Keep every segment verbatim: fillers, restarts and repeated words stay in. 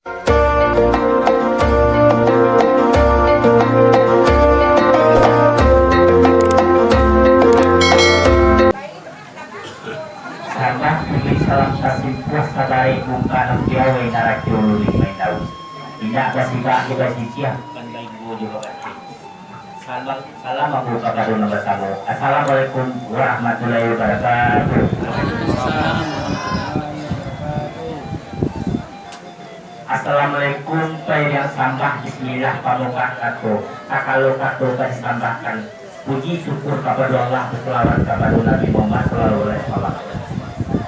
Sambah puji salam tasimpuah, sabarek bunga nan piawai naraco luling main daun. Indak basibak jo basisiah, bukan baibo jo babateh. Salam, salam ambo kapado nan batamu. Assalamualaikum warahmatullahi wabarakatuh. Assalamualaikum, pairing sambah, bismillah, pamukah kato. Sakalo kato ka disambahkan, puji syukur kapado Allah, basalawat kapado Nabi Muhammad sallallahu alaihi wasallam.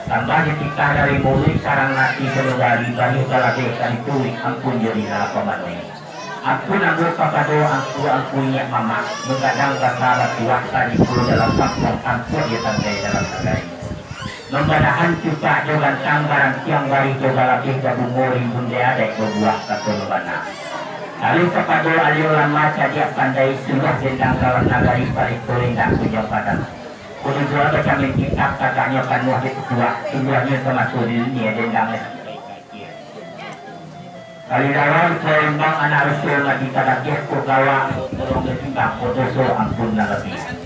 Sambah dititah dari muluik, karang ati sanubari, bari balabeh ka dituruik, ampun jo rila pamanuih. Ampun ambo kapado angku-angku inyiak mamak, manggadang basa batuah, taniko dalam kampuang, tampuak jo tangkai dalam nagari. Mambadahan cupak jo gantang, barantiang barih jo balabeh, babungo rimbun di adaik, babuah kato nan bana. Taruih kapado alim ulama cadiak pandai, suluah dendang dalam nagari, palito indak kunjuang padam. Kududua bacamin kitab, tagaknyo panuah di pituah, suluahnyo samaso di dunia, dendang Kalilawan Palembang anak Rasul Nabi Tadakeh Kogawa, tolong batimbang, ko doso ampun nan labiah.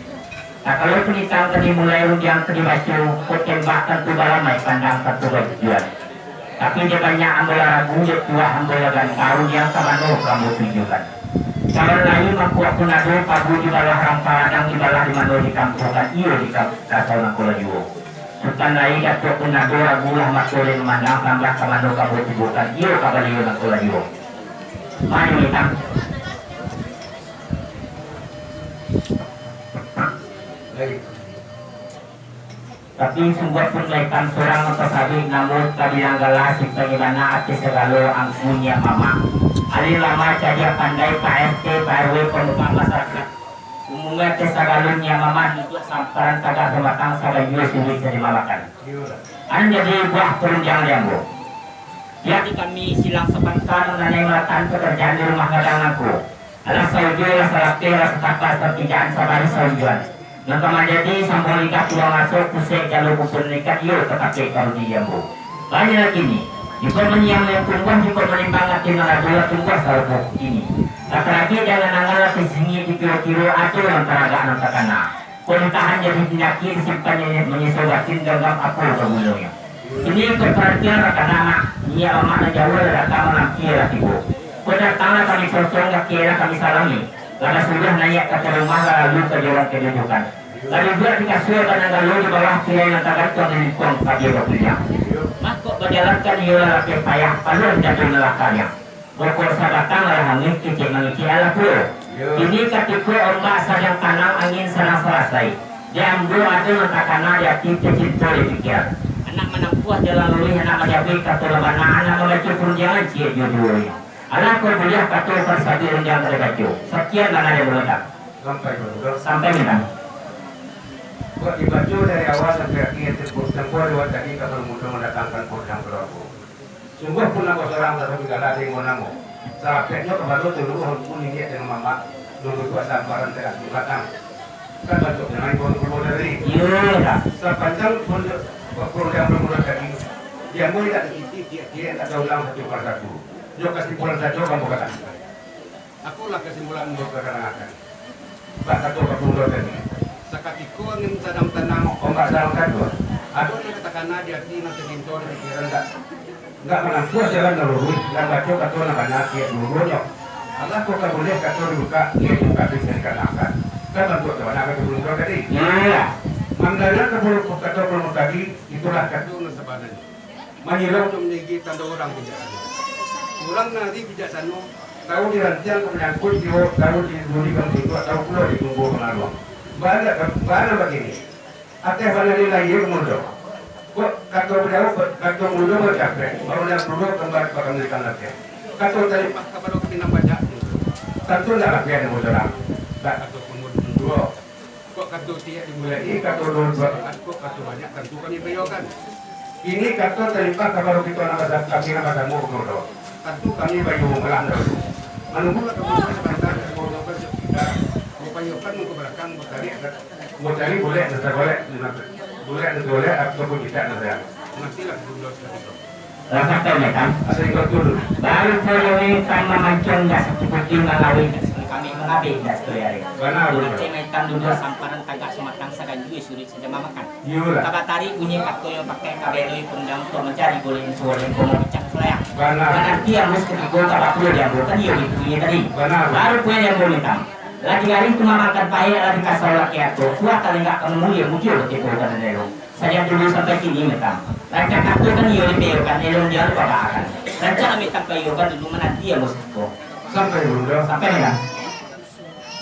Nah, kalau panitang tadi mulai rundiang ka dibaco, ko tembak tantu balamai, pandang tantu batujuan. Tapi dek banyak ambo lah ragu, dek tuah ambo lah ganta, rundiang ka mano ka ambo tujukan. Cawan lai mangko aku nado, pagu dibalah rampa ladang, dibalah di mano dikampukan, iyo di kam-, kasau nangko lah juo. Sutan lai Datuak pun ado, ragu lah mato den mamandang, sambah ka mano ka ambo tujukan, iyo ka baliau nangko lah juo. Mari, Mitang. Tapi sungguah pun Mitang surang nan tasabuik namo, tabilang gala, sipaik ibana ateh sagalo, angku inyiak mamak, alim ulama cadiak pandai, Pak R T, Pak R W, pamuka masarakat. Umumnyo, ateh sagalo inyiak mamak duduak samparan, tagak sabatang, sabanjua suruik ka dimamakan. Nan jadi buah parundiangan di ambo. Pihak di kami silang sapanta manganai malatakan pakarajaan di rumah gadang nangko. Alah saujo, alah salapeh, alah satapak, sapijaan, sabarih, saunjuan. Nan ka manjadi sambung lidah tulang raso, kusek jalua kumpul ikan, iyo tatapek ka rudi di ambo. Banyak lagi ni, jikok manyiang nan tumbuah, jikok manimbang ateh nan ado, lah tumbuah sarupo kini. Lah taragik di angan-angan, lah tasingik dikiro-kiro, ado nan taragak nan takana. Kok ditahan jadi panyakik, disimpan manyiso batin, ganggam apo ka gunonyo. Kini kok paratian takana, Mak, inyiak mamak nan jauah lah datang, manampie lah tibo. Kok datang lah kami sosong, kakek lah kami salami. Lah basudah naiak ka ateh rumah, lah lalu ka jorong kadudukan. Lah duduak di kasua bananggalo, di bawah tirai nan tagantuang, di lingkuang pabia bakuliah. Mako bajalan kan iyo lah lapeh payah, paluah dado nan lah kariang. Rokok sabatang lah hanguih, kecek mangecek alah pulo. Yo. Kini katiko ombak sadang tanang, angin sadang salasai. Di ambo ado nan takana di ati, tacinto di pikiran. Anak manampuah jalan luruih, anak manjapuik kato nan bana, anak mambaco parundiangan ciek jo duonyo. Alah kok buliah kato ka disabuik rundiang ka dibaco. Sakian bana dari ambo. Sampai, Bang. Sampai, Bang. Buek dibaco dari awal sampai akhir, tempo, tempo lewat tadi ka bamulo mandatangkan parundiang kaluargo. Sungguah pun ambo surang tasabuik gala dek ambo namo. Salapeknyo kapado saluruah angku inyiak jo mamak, nan duduak sahamparan di ateh batang. Kan bantuak nan lain pun kulo dari. Iyo, dah. Sapanjang pun, pun yang bamulo tadi, di ambo indak tatitih, tiek-tiek indak taulang satu parsatu. Jo kasimpulan sajo ambo katakan. Akolah kasimpulan ambo katakan. Bak kato bamulo tadi. Sakatiko angin sadang tanang. Ombak sadang kaduo. Ado nan takana di ati, nan tacinto di pikiran, dak? Ndak manampuah jalan nan luruih, ndak baco kato nan bana, ciek duonyo. Alah kok ka buliah kato dibukak, ciek bukak bisa dikanakan. Kan bantuak tu bana kato bamulo tadi. Iyo. Mandanga kato, kato bamulo tadi, itulah kato nan sabananyo. Manyilok untuak maninggi tando urang bijaksano. Urang nan ari bijaksano, tahu dirantiang ka manyangkuik jiwo, tahu dilindungi ka maningkuak, tahu pulo ditunggu ka mangaruang. Bana, bana bagini, ateh bana ni lahia ka mudo. Kok kato bajauah, kato mudo bacapek, baru nan mudo kambali pakamilikan latih. Kato talimpah kapado kami nan banyak, tantu indak labiah nan mudo lah. Kato pun mudo. Kok kato tiek dimulai, kato duo buah, kok kato banyak, tantu kami bayokan. Kini kato talimpah kapado kito nan basa-, kami nan basamo, Guru. Tantu kami bayo malah dahulu. Manunggulah kami sabanta, kami bayokan, sabanta, bapayokan mangko balakang, batarik, batarik bulek nan tagolek, bulek nan tagolek, ataupun cicak nan sayang. Mantilah dulu sakito. Rasakan, Metang. Asa ikut dulu. Baru pulo Metang mamancang dah satu putih malawin. Kami mangabih dah satu hari. Bana, bana. Macam Metang duduk samparan tagak sumatang sagan jui suruik saja mamakan. Iyolah. Kabatarik bunyi kato yang pakai kabeloi pundang tu mancari boleh suara yang komo picak selayang. Bana. Nanti yang mus ketiga kabak pulo diambil kan iyo itu bunyi tadi. Bana. Baru pulo diambil Metang. Lagi hari tu mamakan paek lah dikasau laki ato. Kuah talinggak kamu mulia muncul tipu kan delo. Sajak dulu sampai kini, Metang. Rancak kato kan iyo dipeyokan, elong dialu babaakan. Rancak Metang payokan dulu mananti ambo siko. Sampai dulu, dah. Sampai, Metang.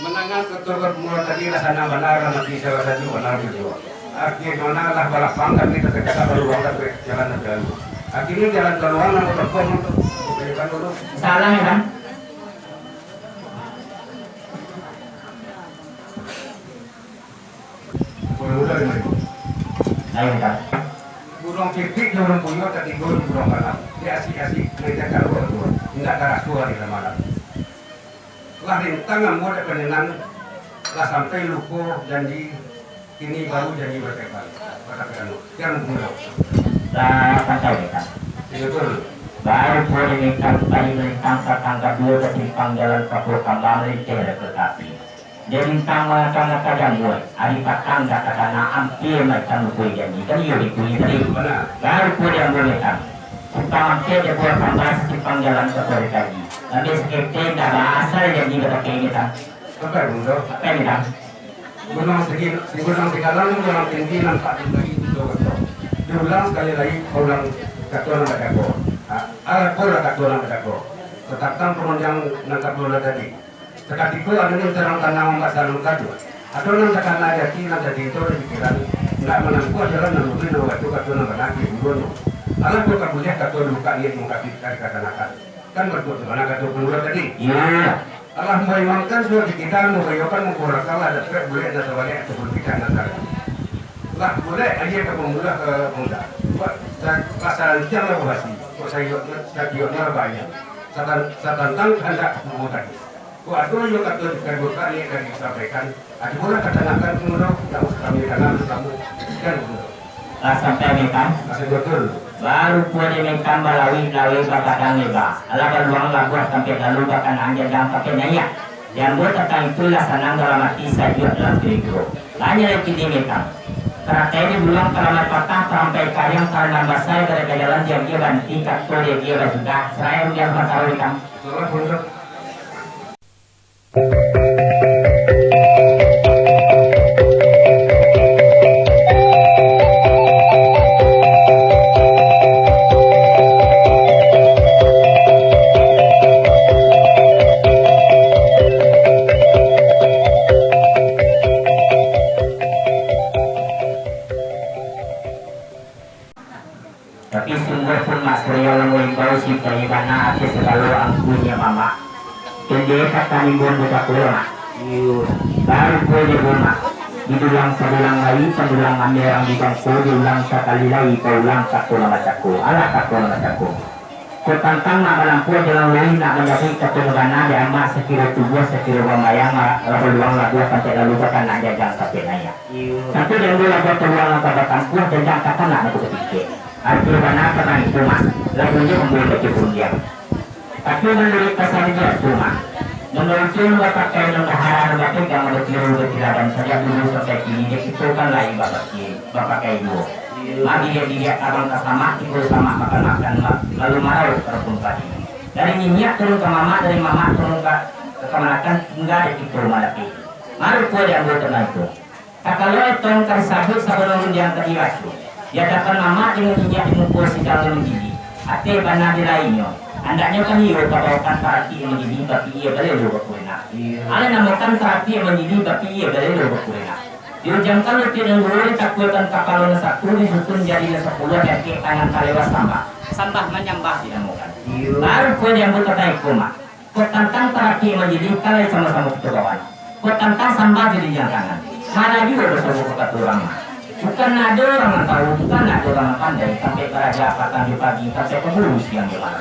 Mandanga kato bakumua tadi lah sanang bana, lah mati salah satu bana tu juo. Akhirnyo lah balapang kami tatakak baluang dapek jalan nan jauah. Akhirnyo jalan kaluar nan batampuah untuk payokan dulu. Salah, Metang. Buruang mudo di mari. Ayo, Kak. Buruang pipik jo buruang puyuh tatigo di buruang palam. Di asik-asik meja karuah tu, indak taraso ari lah malam. Lah rintang ambo dek panenang, lah sampai lupo janji, kini baru janji batepang. Batepang. Jan buruang. Lah santai, Kak. Iyo, betul. Baru pulo di Metang, pai malintang patang kaduo, basimpang jalan Pakuah Kamba, malinteh ka tapi. Di rintang mangaka-ngaka jamua, ari patang ka takana, ampia Metang lupoi janji. Kan iyo dipunyo tadi. Bana. Baru pulo di ambo Metang. Simpang Ampek di Buah Kamba, sasimpang jalan ka Puri Kaji. Ambiak saketek, indak baasa janji batapek Metang. Sampai, Bundo. Sampai, Metang. Gunuang Sigi-, Gunuang Sigalang, Gunuang Tinggi, nampak di bagi tigo kato. Diulang sakali lai, paulang kato nan badago. Ah, alah pulo kato nan badago. Tatantang pangundiang nan kaduo tadi. Sakatiko ado nan sadang tanang ombak salun kaduo. Ado nan takana di ati, nan tacinto di pikiran, indak manampuah jalan nan luruih, nan batu kato nan bana di ulun. Alah kok ka buliah kato dibukak niaik mangkapik dari kasanakan. Kan batua tu bana kato pangulu tadi. Iyo. Alah maimakan sudah di kita, manggayokan mangkorakan lah dapek bulek nan sabaliak ataupun picak nan salah. Lah bulek aia ka pamudah ka mudah. Buat sa-, pasaranciang lah bahasi. Kok sayuak, sayuak lah banyak. Satan-, satantang kandak mangko tadi. Kok ado iyo kato dikaduakan, niaik ka disampaikan, ado lah katangakan pun, indak usah kami danga, kamu kan pun. Lah sampai Metang? Masih betul. Baru pulo di Metang balawik-lawik bagadang leba. Alah baluang labuah tampek lalu, bakanaan janjang tampek naiak. Di ambo tantang itu lah sanang dalam ati, sajuak dalam tirigo. Lah nyo lai kini Metang. Karatai di bulang, talamai patah, tarampai kariang, tarandam basah, gara-gara jalan diagiah banti, kato diagiah basudah, sarai rugiah samantaro Metang. Betul lah, Bundo. Tapi sungguahpun Mak Sriah lah maimbau, si payi bana ati sagalo angkuhnyo mamak. Tende ka tanimbun di kapulo, Mak. Iyo. Baru pulo di rumah. Didulang sadulang lai, pandulang ambiak urang di bangko, diulang sakali lai, paulang kato nan bacako. Alah kato nan bacako. Kok tantang nak manampuah jalan luruih, nak manjapuik kato nan bana, di amak sakiro tubuah, sakiro bambayang, lah baluang labuah tampek lalu, bakanaan janjang tampek naiak. Iyo. Tapi di ambo labuah paluang nan ka batampuah, janjang takana nak batikek. Arti bana tantang itu, Mak, lah buliah ambo baco pangundiang. Tapi manuruik pasan biaso, Mak, manuruik nan bapakai, nan bahara, nan bapegang, nan batiru, batiladan, sajak dulu sampai kini, dek kito kan lai bapakai, bapakai juo. Iyo. Mak, diliek-diliek abang ka samak, tibo samak makan-makan, Mak, lalu marauik ka rumpun padi. Dari niniak turun ka mamak, dari mamak turun ka, ka kamanakan, tingga dek kito malapeh. Baru pulo di ambo tantang itu. Takalo etong ka disabuik sabana rundiang ka dibaco, di adapan mamak dangan niniak di muko sidang nan manjadi, ateh bana di lainyo, andaknyo kan iyo tabaokan tarapik nan manjadi, bapikia balelo bakurenak. Iyo. Alah namokan tarapik nan manjadi, bapikia balelo bakurenak. Diujangkan lutuik nan duo, ditakuakan kapalo nan satu, disusun jari nan sapuluah, diangkek tangan talewah sambah. Sambah manyambah dinamokan. Iyo. Baru pulo di ambo tantang iko, Mak. Kok tantang tarapik manjadi, kan lai samo-samo kito bawan. Kok tantang sambah jo janjang tangan, ma juo basobok kato urang mah. Bukan ndak ado urang nan tahu, bukan ndak ado urang nan pandai, tampek baraja patang jo pagi, tampek paburu siang jo malam.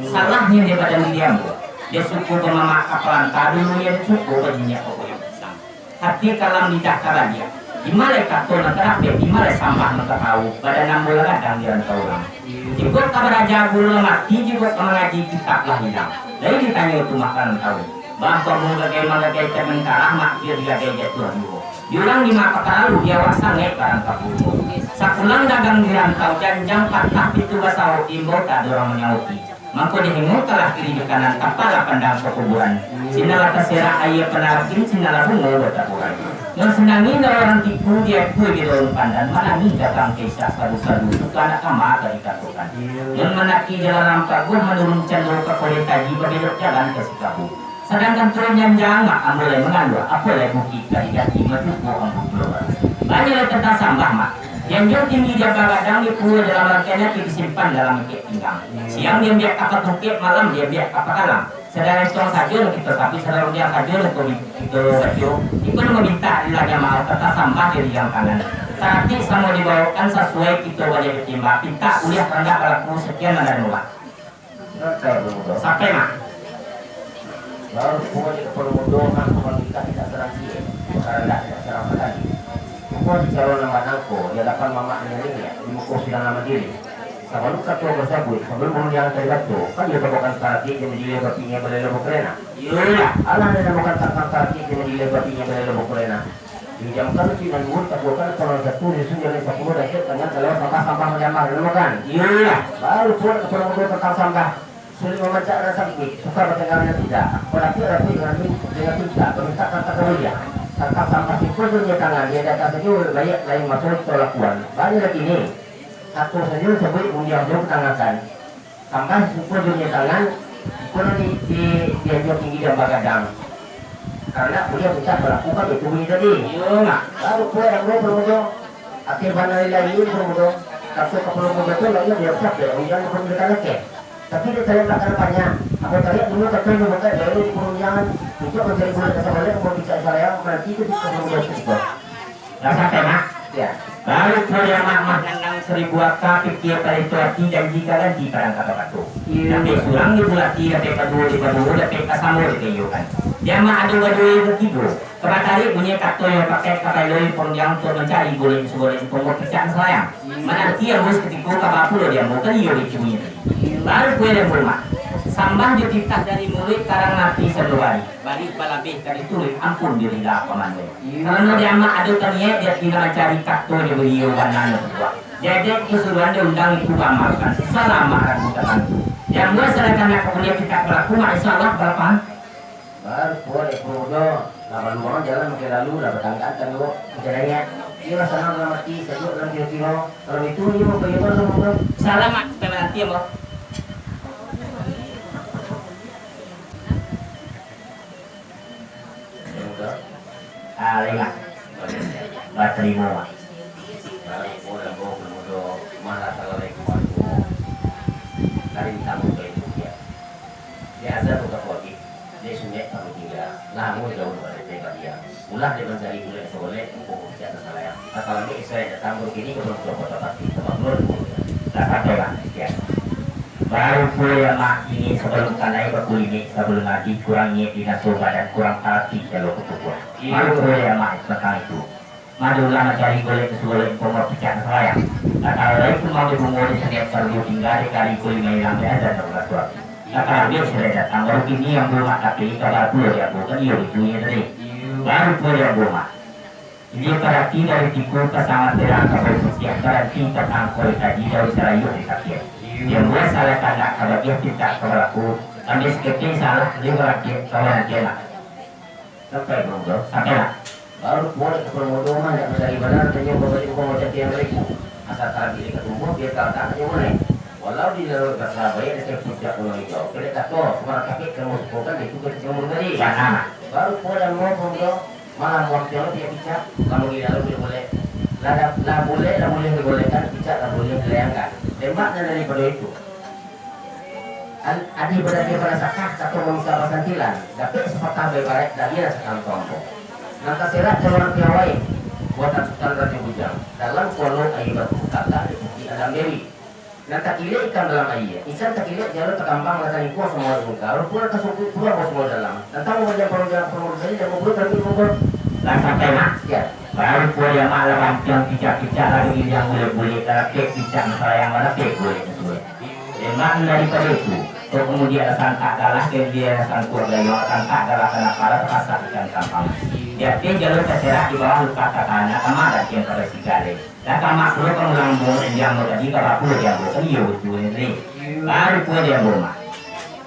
Salahnyo di badan diri ambo, di suko bamamak ka palanta, dulunyo di suko bajinyiak ka kuyuang pisang. Hati kalam lidah ka baliak. Di ma lai kato nan tarapek, di ma lai sambah nan tatau, badan ambo lah gadang di rantau urang. Jikok ka baraja guru lah mati, jikok ka mangaji kitab lah ilang. Lai ditanyo tu makanan tau. Bangko manggagai-manggagai tabingkarah, mak kio digagai jatuah juo. Di urang di ma pakaralu, di awak sangaik barang kapulo. Sapulang dagang di rantau, janjang patah pintu basawok, diimbau tak ado urang manyauti. Mangko dihingokanlah kiri jo kanan, tapalah pandang pakuburan. Sinan lah taserak aia panarakin, sinan lah bungo bataburan. Nan sanangi lah urang tipu, diakui di daun pandan, manangih datang ka isak saru-saru, suka anak kama ka dikatokan. Nan mandaki jalan rampaguah, manurun cando ka Koleh Taji, babelok jalan ka Sikabu. Sadangkan turun janjang, mak, ambo lai mangaluah, apo lai bukik ka didaki, macukuik ambo pulo baru. Banyak lai tantang sambah, mak. Dianjuang tinggi, diamba gadang, dikubua dalam rangkaian ati, disimpan dalam ikek pinggang. Siang diambiak ka patungkek, malam diambiak ka pakalang. Sadang esuang sajo nan kito sabuik, sadang rundiang sajo nan kito baco. Iko nan mamintak adalah jamaah tantang sambah jo rijang tangan. Taratik samo dibawakan sasuai kito baliak batimbang, pintak buliah karandak balaku, sakian nan dari mulah. Sampai, Mak. Baru pulo dek kapalo mudo, Mak, urang nikah indak sarang ciek, bakarandak indak sarang sakali. Cubo di caro nan bana ko, di adapan mamak nan niniak, di muko sidang nan badiri. Sabalun kato basabuik, sabalun urang jan tadi kato, kan iyo tabokan taratik jo majilih bapingin balelo bakurena. Iyolah. Alah, nan namokan tantang taratik jo majilih bapingin balelo bakurena. Pinjamkan lucuik nan duo, takuakan kapalo nan satu, susun jalan sapuluah, dangkek tangan, kalau sambah-sambah manjambah, dinamokan. Iyolah. Baru pulo kapalo mudo tantang sambah. Sulik mamancak nan sangkuik, suka batenggang nan tidak. Badapik-dapik dengan min-, dengan pintak, bamintak tantang kamudian. Tantang sambah simpul jo niaik tangan, diadakan sajo baiak, lain maso kito lakuan. Banyak lagi ni. Satu sajo sabuik mundiang jo tangakan. Sambah simpul jo niaik tangan, iko nan di, di, dianjuang tinggi diamba gadang. Karano buliah pacah balaku kan itu bunyi tadi. Iyo, Mak. Baru pulo ambo kapalo mudo. Ateh bana lai ini kapalo mudo. Kaso kapalo mudo tu lai biar capek, ujan pun dikaleke. Tapi di taliak balakang panjang. Ambo taliak dulu kato nyo bukan dari di parundiangan. Untuak mancari bulik ka Sabalek, ambo picak salayang, mananti tu di kapalo mudo tu. Lah sampai, Mak? Ya. Baru pulo dek Mak, Mak, nandang saribu aka, pikia palito ati, janji ka ganti, padang ka bakato. Iyo. Dapek surang dibulati, dapek kaduo dibaduo, dapek kasamo dikaiyokan. Dek Mak ado baduo katigo. Ka batarik bunyi kato yo pakai, ka bailo yo parundiang, untuak mancari bulik sagolek, untuak picak salayang. Mananti ambo sakutiko, kaba pulo di ambo, kan iyo baitu bunyi tadi. Baru pulo dek ambo, Mak. Sambah jo titah dari muluik, karang ati sando bari. Bari balabeh ka dituruik, ampun jo rila pamandu. Karano di amak ado taniaik, di ati nak mancari kato jo baiyo bana nan sabuah. Jadi kasuruan diundang itu baamalkan, salamat ragu tatantu. Di ambo sadangkan nak ka buliah picak balaku, Mak, insya Allah balapahan. Baru pulo dek kapalo mudo, lah baluang jalan makin lalu, lah batanggaan tanggo, makin dangek. Iyolah sanang dalam ati, sajuak dalam kiro-kiro. Kalau itu, iyo, baiyo tu, Mak. Salamat, sampai mananti, Mak. Mudo. Ah, lain lah. Batarimo, Mak. Baru pulo dek ambo kapalo mudo, malah talalai ka wargo. Dari tamu ka itu dia. Dia azan buka pagi. Dia sunat tamu tingga. Lamo jauah dari badia. Ulah dia mancari bulik sagolek, muko picak nan salayang. Apalagi Israel datang, baru kini ka Pondok Kota Pati, ka Babulon. Lah sampai, Mak. Sekian. Baru pulo ya, Mak, ini sabalun kanai bakulinik, sabalun abih kurang niaik dinaso badan, kurang taratik jalo katubuahan. Baru pulo ya, Mak, tantang itu. Madolah mancari golek sagolek, muko picak nan salayang. Lah talalai kumbang jo bungo, di saniaik sarugo tingga, dek kari kuling mailang, dek azan nan basuaki. Lah talambiak Israel datang, baru kini ambo, Mak, tapi kaba pulo di ambo, kan iyo baitu nyo tadi. Baru pulo di ambo, Mak. Iyo, barati dari tiku pasang lentera ka bawah putiah, barati pasang kol kaji daun sarayuah di tapian. Iyo. Yang buah salah tandak ka bagiah pintak ka balaku, ambiak saketek salah, lewat rakyat ka warantian lah. Sampai, Bro, bro. Sampai lah. Baru pulo dek kapalo mudo mah, ndak mancari bana, tanyo babalik muko macam tiang baribu. Asa tarabik dek katumbuah, biar talatak sajo buliah. Walau di laluik basa, baiak dek puncak gunung hijau. Kedek kato, sumarak tapek, kamu sukokan, itu ketika mudo tadi. Bana. Baru pulo dek ambo, Bro, bro. Malam waktu yang lebih picak, kamu gila lebih boleh. Lah, lah boleh, lah boleh digolekkan, picak lah boleh dilayangkan. Tembak nan daripado itu. An-, adih badatiah bana sakah, kato manusia basantilan, dapek sapatah baibarat dari nan sakantong ko. Nan taserak jalur piawai, buatan Sutan Rajo Bujang, dalam kualo aia batu, katak di Bukik Alam Dewi. Nan takilek ikan dalam aia, ikan takilek jalo takambang, lah talingkuang samua lingka, rupo lah tasungkuik pulo ambo samua dalam. Tantang panjang parundiangan kapalo mudo tadi, jan baburuik tapi mungkon. Lah sampai, Mak? Ya. Baru pulo dia, Mak, lah bantuang picak-picak, lah giliang bulek-bulek, lah lapek picak masalah yang lah lapek bulek tu. Dan mak, daripado itu, kok kamudian lah santak galah, kamudian lah sangkuak gayuang, santak galah ka napala, takasak ikan kampang. Di ateh jalua taserak, di bawah luka takana, ka mak lah kian pada sigale. Lah ka mak pulo ka mulang ambo, nan di ambo tadi ka bapulo di ambo, kan iyo batua ni. Baru pulo di ambo, Mak.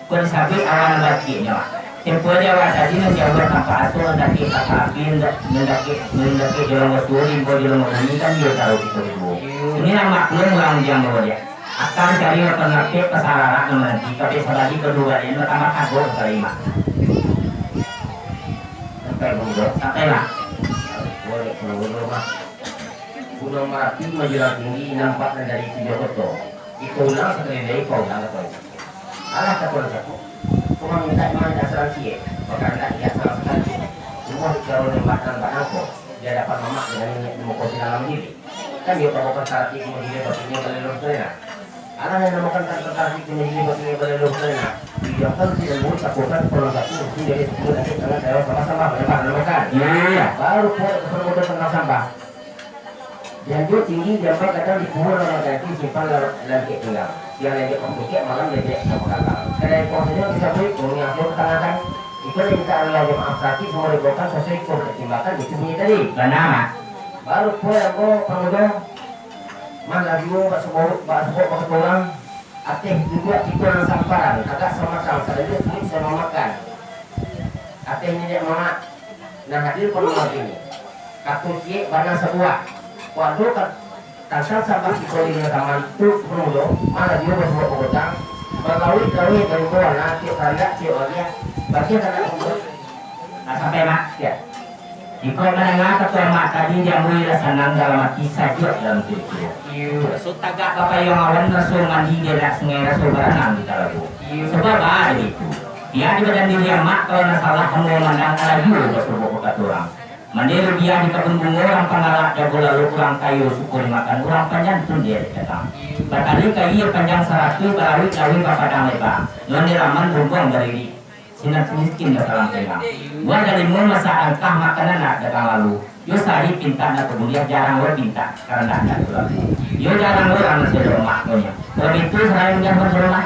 Ko disabuik awak nan bakiknyo, Mak. Tempo di awak tadi nan di awak tampak aso, nan dakek tampak api, nan da-, nan dakek, nan dakek jolong basuo, rimbo jolong babunyi, kan iyo taruih kito baduo. Iko lah mak pulo mulang di ambo, dia. Akan cari makan lapek pasararak nan mananti, kabek sabali kaduo balian, batambah kagok sakali, Mak. Sampai, Bang, Bro? Sampai, Mak. Buek, Bang, Bro, Mak. Gunuang Marapi manjulang tinggi, nampak nan dari tujuah koto. Iko ulang sakali lai, iko ulang, kato. Alah, kato nan satu, ko mamintak mah indak salang ciek, bakahandak indak salang sakali. Cuma di karo lembah nan banangko, di adapan mamak dengan niniak di muko silang nan diri. Kan iyo pabokan taratik mujilih bakiknyo balelong salena. Alah, nan namokan taratik mujilih bakiknyo balelong salena. Dijangkau si lembur, takutan kolong satu, mesti jadi sepuluh dakek tangan dalam sambah-sambah, balembah namokan. Iyo. Baru pulo ka parmudo tantang sambah. Dianjua tinggi, diampak gadang, dikubua dalam ganti, disimpan dalam langkek pinggang. Siang lengket ka puncak, malam lengket ka pangkalan. Kadai iko sajo disabuik, bumi ampia batangakan. Iko lah mintak Allah jo maaf, sakik samua dibaokan, sasuai iko batimbakan, itu bunyi tadi. Bana, Mak. Baru pulo ambo pamudo, mah lah juo bak sabok, bak sabok bakato urang, ateh duduak kito nan samparan, agak samakang, sadonyo sulik samamakan. Ateh niniak mamak, nan hadir pun mangakini. Kato ciek bana sabuah. Kok ado ka-, tantang sambah siko limo taman tu, pamudo, mah lah juo basuo bagotang, balawik-lawik barimbau, anak ciek karandak, ciek waliah, bagian anak pamudo. Lah sampai, Mak? Ya. Iko mandanga kato amak tadi, di ambo lah sanang dalam ati, sajuak dalam tubuah. Iyo. Raso tagak bapayuang awan, raso mandi di anak sungai, raso baranang di talago. Iyo. Sabab baitu, biak di badan diri amak, kalau nan salah ambo mandanga, alah juo basobok bakato urang. Mandeh rubiah di kabun bungo, urang pangalak jago lalok, urang kayo suko dimakan, urang panyantun di ari datang. Bakali kayi panjang saratuih, balawik-lawik bapadang leba, nan di laman rumbuang bariri, sinan miskin batalang tengah. Buah dalimo masak angkah, makan anak datang lalu. Yo sari pintak nak ka buliah, jarang lo pintak karandak nak ka lalu. Yo jarang lo urang nan sajo amak ko nyo. Kalau itu, sarayo indak masalah.